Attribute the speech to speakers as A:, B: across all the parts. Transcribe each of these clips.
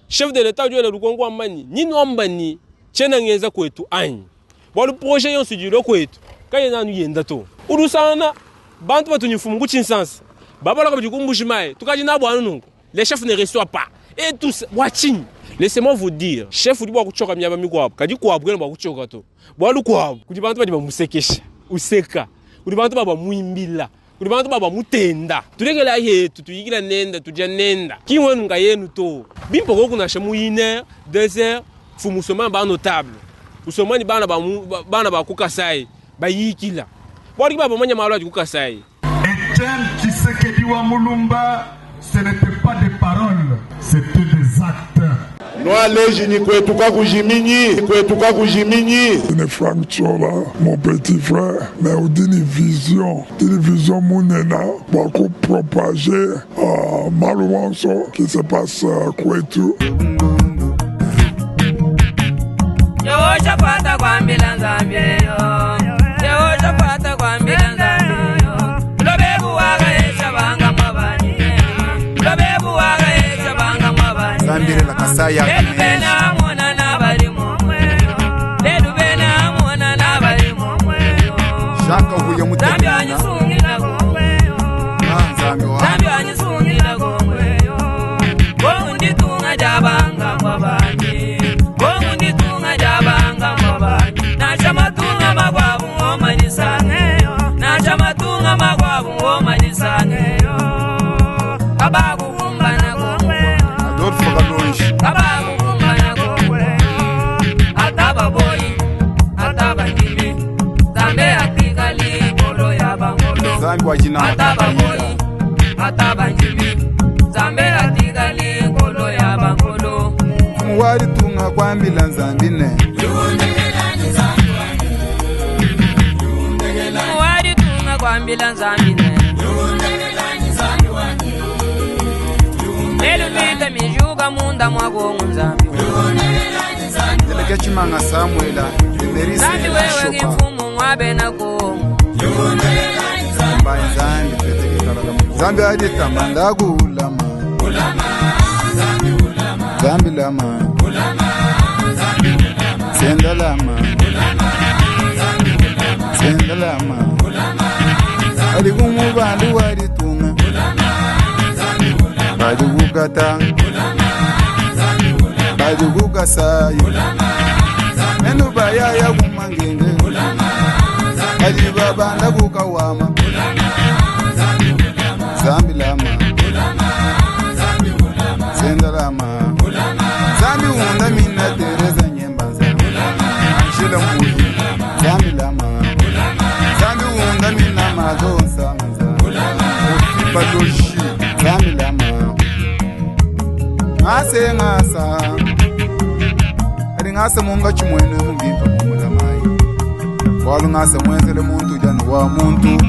A: Chef de l'Etat udi wela lukonko wamba ni, ni nuamba ni tshiena ngenza kuetu anyi? Bualu projet yonso idi ilua kuetu kayena anu yenda to. Udi usangana bantu batu ni mfumu ku Tshinsansa babalua kabidi ku Mbuji-Mayi, tukadi nabu anu nunku. Le chef ne reçoit pas et tout ça. Bua tshinyi? Laissez-moi vous dire, chef udi bua kutshioka miaba mikuabu, kadi kuabu kena bua kutshioka to. Bualu kuabu kudi bantu badi bamusekesha, useka, kudi bantu ba bamuimbila, kudi bantu ba bamutenda. Tulekelayi hetu, tuyikila nenda, tudia nenda. Ki nwenu nkayenu to. Bimpe koku nansha mu une heure, deux heures, mfumu usomba ba notable, usomba ne bana ba mu, bana ba ku Kasai, bayikila. Bualu ki ba bamanya malu adi ku Kasai.
B: Etienne Tshisekedi wa Mulumba ce n'etait pas des paroles, c'etait des actes.
C: Nualeji nyi kuetu kakujiminyi, kuetu kakujiminyi.
D: Ne Franck Ciola, mon petit frère, mais udi ne vision, udi ne vision munena bua ku propager uh, malu onso qui se passe uh, kuetu.
E: Yehoshafata kwambila Nzambi eyo Yehoshafata kwambila Nzambi eyo Lobebu wakaesha banga mwabani Lobebu wakaesha banga mwabani
F: Zambire la Kasai ya
E: Lelu bena mona na bali mumwe Lelu bena mona na bali mumwe
F: Jacques Huye
E: Nzambi
F: Mutemena
E: anyisungila gongwe
F: Ah, Nzambi wa
E: Nzambi anyisungila gongwe Kongu nditunga jabanga mwabani Kongu nditunga jabanga mwabani Nasha matunga magwabu ngoma nisangeyo Nasha matunga magwabu ngoma nisangeyo Kabakukumbana gongwe
F: Adolfo Kalonji
E: Kabakukumbana gongwe Atababoyi atabandimi Nzambe atikali kolo ya bangolo
F: Nzambi wa jina
E: ata baboyi ata bandimi nzambe atikali nkolo ya bangolo
F: Mfumu wa litunga kwambila Nzambi ne
E: walitunga kwambila nzambi ne lelu vita mijuka munda mwakongu nzambi
F: Deleke Chimanga Samuela Emerise
E: nzambi wewe
F: Shopa
E: kimfumu mwabena kongo
F: Mbaye Nzambi tweteke kalala Nzambi aditamba ndakulama Nzambi lama Senda lama Senda lama Ali kumubandu walitunga Bali kukata Bali kukasayo Nenu bayaya kumangenge Bali babanda kukawama Zambi lama Senda lama Zambi unda mina Teresa nyemba Zambi Angela Mbuyi Zambi lama Zambi unda mina mazo nsanza Baloji Zambi lama Ngase ngasa Ali ngasa munga chimwene mubimpa mumulamai Walu ngasa mwenzele muntu janu wa muntu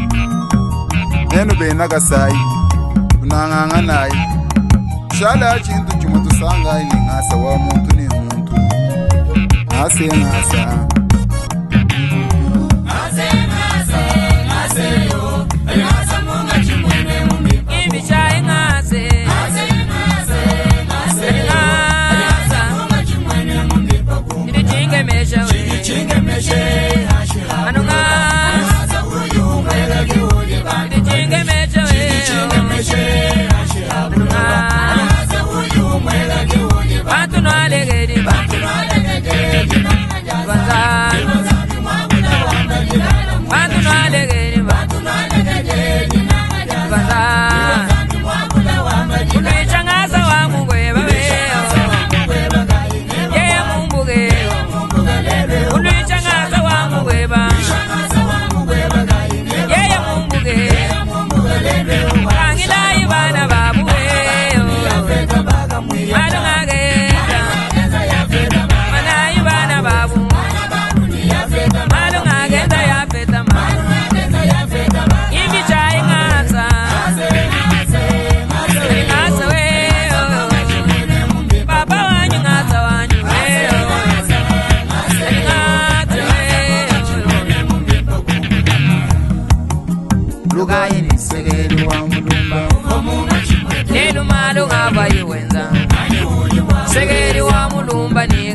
F: Nenu bena kasai Unanganga nayi Shala chintu chimwe tusangai ni ngasa wa muntu ni muntu Ngase ngasa
E: imbishaye ngase ngasa ndichingemesha anu ngasa ndichingemesha anu ngasa bantu nwalekeli banza.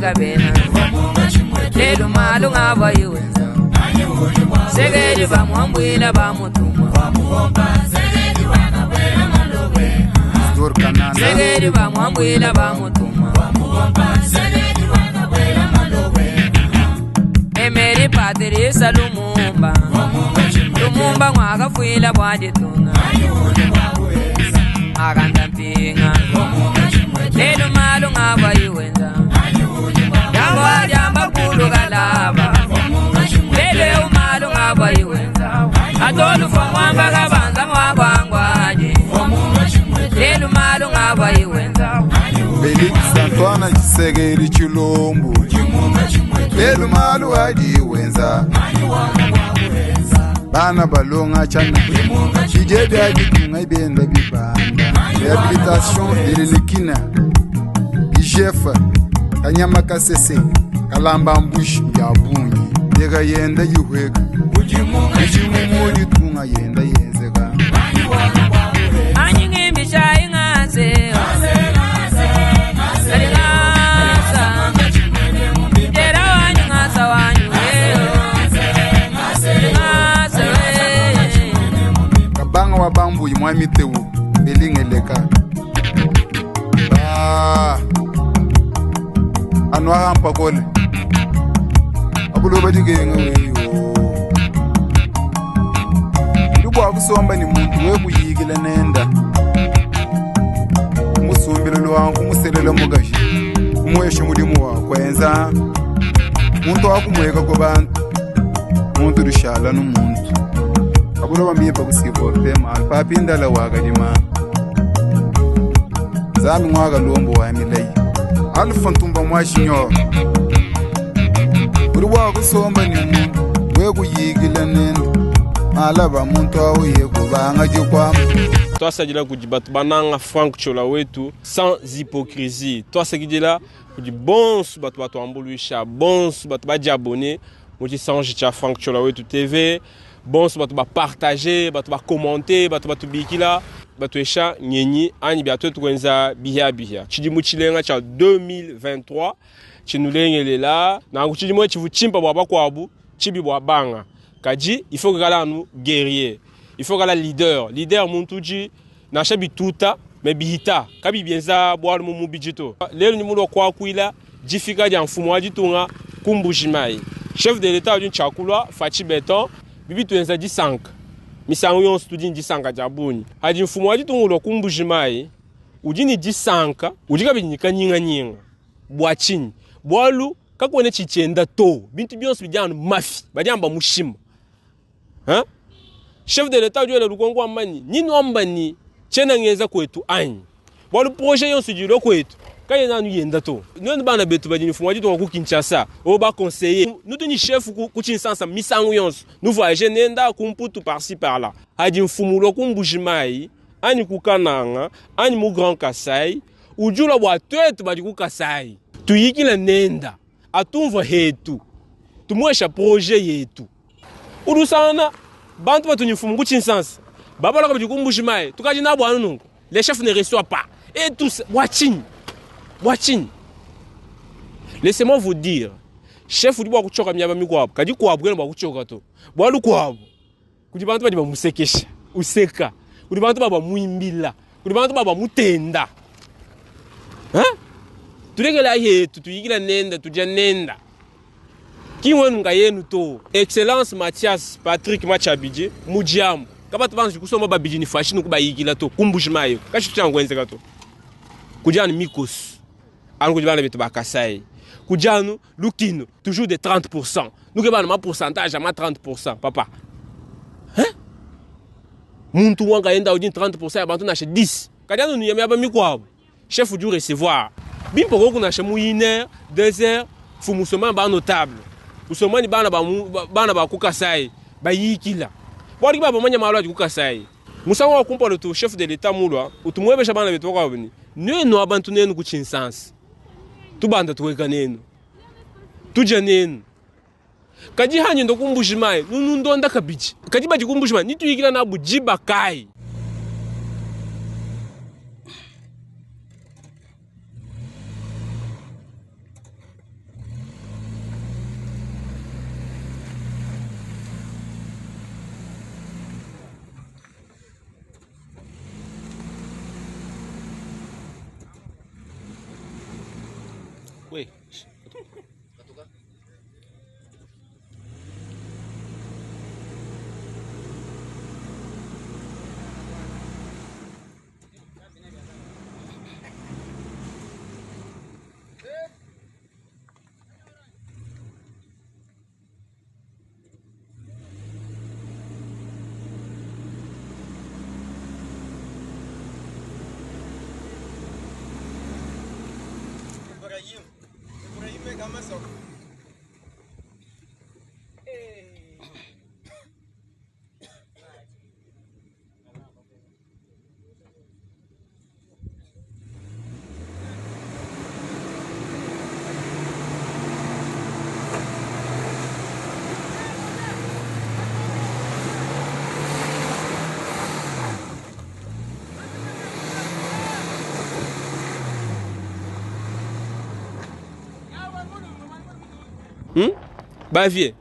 E: kabena lelu malu ngava iwenza Tshisekedi bamuambwila bamutuma
F: Dor Kanana
E: Tshisekedi bamuambwila bamutuma Emeri Patrice Lumumba Lumumba mwakafwila bwa ditunga Akanda mpinga Lelu malu ngava iwenza Jamba jamba kulu kalaba Lelu malu ngava iwenza Atolu fwa mwamba kabanza mwakwangwaje Lelu malu ngava iwenza
F: Felix Antoine Tshisekedi Tshilombo lelu malu adi wenza bana balonga tshana bidie bia ditunga bienda bibanda rehabilitation de IGF kanyama kasese kalamba mbushi ya bungi yeka yenda yihweka midimu mu ditunga yenda yenzeka
E: Anyigimbisha ingase Kali ngasa Jera wanyu ngasa wanyu Ngasa we
F: kabanga wa bambuyi mwa miteu belingeleka Ah. anu ahampa kole abuloba dikenga weyo ndi bua kusomba ni muntu wekuyikila nenda kumusumbila lwangu kumuselela mukaji kumuwesha mudimu wa kwenza muntu wakumweka ko bantu muntu lishala nu muntu abuloba mimpa kusiporte mali papindala wakadima nzambi ng'waka lombo wa milayi alfa ntumba mwashinyoa uri bwakusomba ni muntu wekuyikila nenda malaba muntu auye kubanga jikwama
A: Twasadila kudi batu bananga Frank Chola wetu sans hypocrisie. Twasakidila kudi bonso batu batuambuluisha, bonso batu badiabone mu tshisanji tshia Frank Chola wetu TV, bonso batu bapartage, batu bakommente, batu batubikila, batuesha ngenyi anyi bia tuetu kuenza bihiabihia. Tshidimu tshilenga tshia 2023 tshinulengelela nanku tshidimu etshi tshivua tshimpe bua bakuabu tshibi bua banga. Kadi il faut kukala anu guerrier, il faut kukala leader. Leader muntu udi nansha bituta me bihita kabi bienza bualu mu mubidi to. Lelu ndi mulua kuakuila difika dia mfumu wa ditunga ku Mbujimayi. Chef de l'État udi ntshiakulua Fatshi Beton bibi tuenza disanka misangu yonso tudi ne disanka dia bungi. Hadi mfumu wa ditunga ulua ku Mbujimayi udi ne disanka, udi kabidi ne kanyinganyinga. Bua tshinyi? Bualu kakuena tshitshienda to, bintu bionso bidi anu mafi, badi amba mushima. Hein? Chef de l'État udi wela lukonko wamba ni, ni nuamba ni tshiena ngenza kwetu anyi? Bualu projet yonso idi ilua kwetu kayena anu yenda to. Nuenu bana betu badi ne mfumu wa ditunga ku Kinshasa, oyo ba conseiller, nutu ni chef ku Tshinsansa misangu yonso, nu voyager nenda ku Mputu par-ci par-là. Hadi mfumu ulua ku Mbujimayi anyi ku Kananga anyi mu Grand Kasai, udi ulua bua tuetu badi ku Kasai tuyikile nenda, atumvua hetu, tumuesha projet yetu. Udi usangana bantu batu ne mfumu ku Tshinsansa babala kabidi ku Mbujimayi, tukadi nabu anu nunku, les chefs ne reçoit pas et tout ça. Bua tshinyi? Bua tshinyi? Laissez-moi vous dire, chef udi bua kutshioka miaba mikuabu, kadi kuabu kena bua kutshioka to, bualu kuabu kudi bantu badi bamusekesha useka, kudi bantu badi bamuimbila, kudi bantu badi bamutenda. Hein? Tulekela yetu tuyikila nenda tudia nenda, ki wenu nkayenu to. Excellence Mathias Patrick Matshabidi mudiamu kabatu banji kusomba babidi ni fashi nuku bayikila to ku Mbujimayi kashi tshiangu kuenzeka to. Kudi anu mikosu anu kudi bana betu ba Kasai, kudi anu lukinu toujours de 30%. Nuke bana ma pourcentage ma 30% papa. Hein? Muntu wanga yenda udi 30% ya bantu nashe 10. Kadi anu nuyame aba mikuabu. Chef udi recevoir. Bimpo koku nashe mu 1 heure, 2 heures, fumu soma ba notable. Usoma ni bana ba mu, ba, bana ba ku Kasai, bayikila. Bwali ba bamanya malu adi ku Kasai. Musangu wa kumpala tu chef de l'État mulwa, utumwebesha bana betu bakuabu ni, nuenu abantu nenu ku Tshinsansa. Tubanda tuweka nenu. Tuja nenu. Kadi hanyi ndo ku Mbujimayi, nunu ndonda kabidi. Kadi badi ku Mbujimayi, nituyikila nabu diba kayi? We. Hmm? Bavie.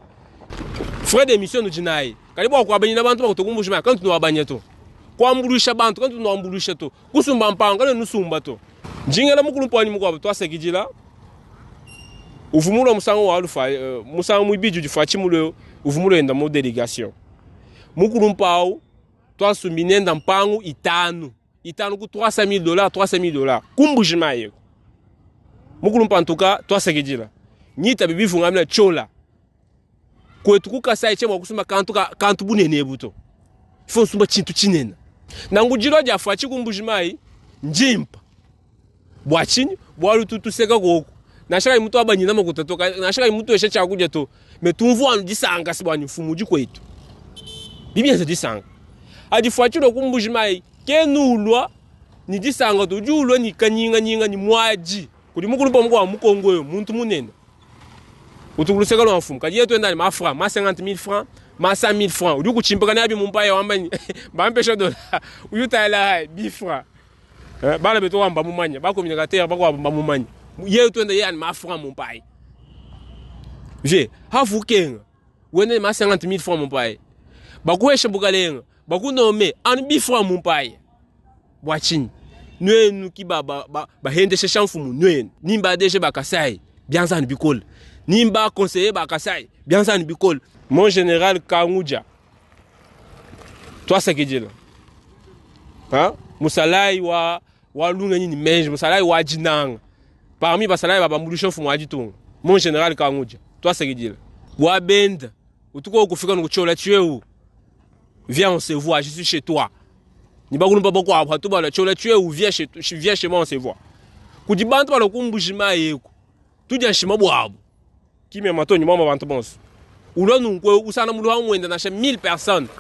A: Frais de mission nudi nayi. Kadi bua kuabanyina bantu bakutu kumbushima kantu nuabanya to. Kuambuluisha bantu kantu nuambuluisha to. Kusumba mpango kantu nusumba to. Njingela mukulu mpanyi mukuabu tuasakidila. Uvumulwa musangu wa alufa uh, musangu muibidi udi fatshi mulwe uvumulwa enda mu delegation. Mukulu mpau twasumbi nenda mpangu itanu. Itanu ku 300 000 dollars 300 000 dollars kumbujima yeko. Mukulu mpantuka twasakidila. Nyita bibivungamila chola. Kwetu ku Kasai tshe kusumba kantu ka kantu bunene buto. Ifo nsumba chintu chinene. Nangu jilo dia fachi kumbujima njimpa. Bua tshinyi? Bualu tutuseka koku. Nansha mutu abanyina makuta to, nansha mutu esha chakudia to. Me tumvua anu disanka si bua mfumu udi kwetu. Bibienza disanka. Adi fachi lo kumbujima kenulwa ni disanga to udi ulwa ni kanyinga nyinga ni mwaji. Kuli mukulu pa mukwa mukongo yo muntu munene. Utukuluseka lwa mfumu. Kadi yetu enda ni ma francs, ma 50 000 francs, ma 100 000 francs. Udi kuchimpaka nabi mumpaya wamba ni bampesha dola. Uyu tayala bi francs. Bana beto wamba mumanya, ba communicateur ba kwa mumanya. Yetu enda ye ani ma francs mumpaya. Je, hafu kenga. Wene ma 50 000 francs mumpaya. Bakuhesha bukalenga, bakunome ani bi francs mumpaya. Bua tshinyi? Nuenu ki ba ba ba bahendesha mfumu nuenu. Nimba deje bakasai, bianza ni bikole. Nimba conseiller bakasai, bianza ni bikole. Mon général Kanguja. Toi c'est qui dit là? Hein? Musalai wa wa lunga ni menje, musalai wa jinanga. Parmi basalai ba bambulisha mfumu wa jitunga. Mon général Kanguja. Toi c'est qui dit là? Wa benda. Utuko kufika nukuchola tu es où? Viens on se voit, je suis chez toi. Ni bakulumba boko apo tuba la chola tu es où? Viens chez viens chez moi on se voit. Kudi bantu balo kumbushima yeko. Tuja nshima bwabo. Kimya matonyi mama bantu bonso. Ulwa nunkwe usana mulu hamwenda na 1000 personnes.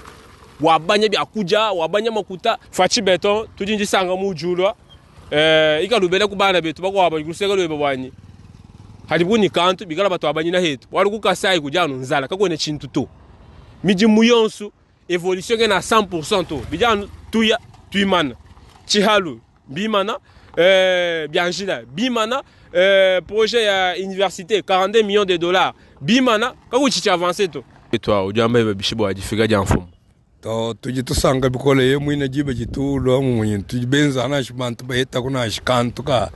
A: Wabanya bya kuja, wabanya makuta, fachi beton, tujinji sanga mujulwa. Ikalubele kubana betu bakwa bakuseka lwebe bwanyi. Halibuni kantu bikala batu abanyina hetu. Wali kukasai kujano nzala kakwene chintu to. Mijimu yonsu évolution na 100% to. Bijano tuya tuimana. Chihalu bimana Bianjila bimana projet ya université 42 millions de dollars bimana kakuchichi avancer to. Et toi ujamba bibishibo ajifika jamfumu.
G: To tuji tusanga bikole ye mwina jibe jitulwa mu muntu tujibenza na shibantu baheta kuna shikantu ka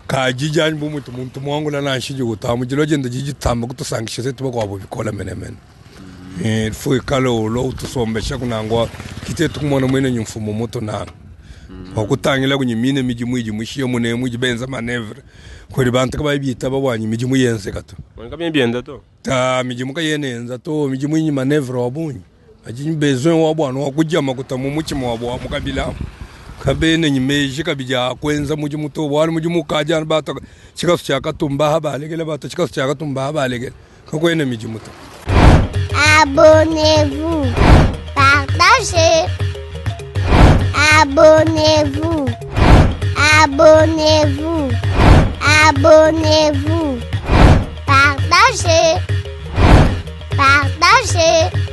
G: ka jijani bu muntu muntu mwangula na shiji gutamu jilo jenda jijitamba kutusangisha setu bakwabo bikola menemene. Fu ikalo lo utusombesha kunangwa kitetu kumona mwene nyumfumo moto na wakutangila kunyimine miji mwiji mwishiye mune mwiji benza manevre kweli bantu kabayibita babwanyi miji muyenze kato
A: Wanka bienda to.
G: Ta miji mukayenenza to miji mwinyi manevre wabunyi ajinyi besoin wabwana wakuja makuta mu muchimo wabo wa mukabila kabene nyimeji kabija kwenza muji muto wali muji mukaja bata chikasu chakatumba habalekele bata chikasu chakatumba habalekele kakwene miji muto.
H: Abonnez-vous, partagez. Abonnez-vous, abonnez-vous, abonnez-vous, partagez, partagez.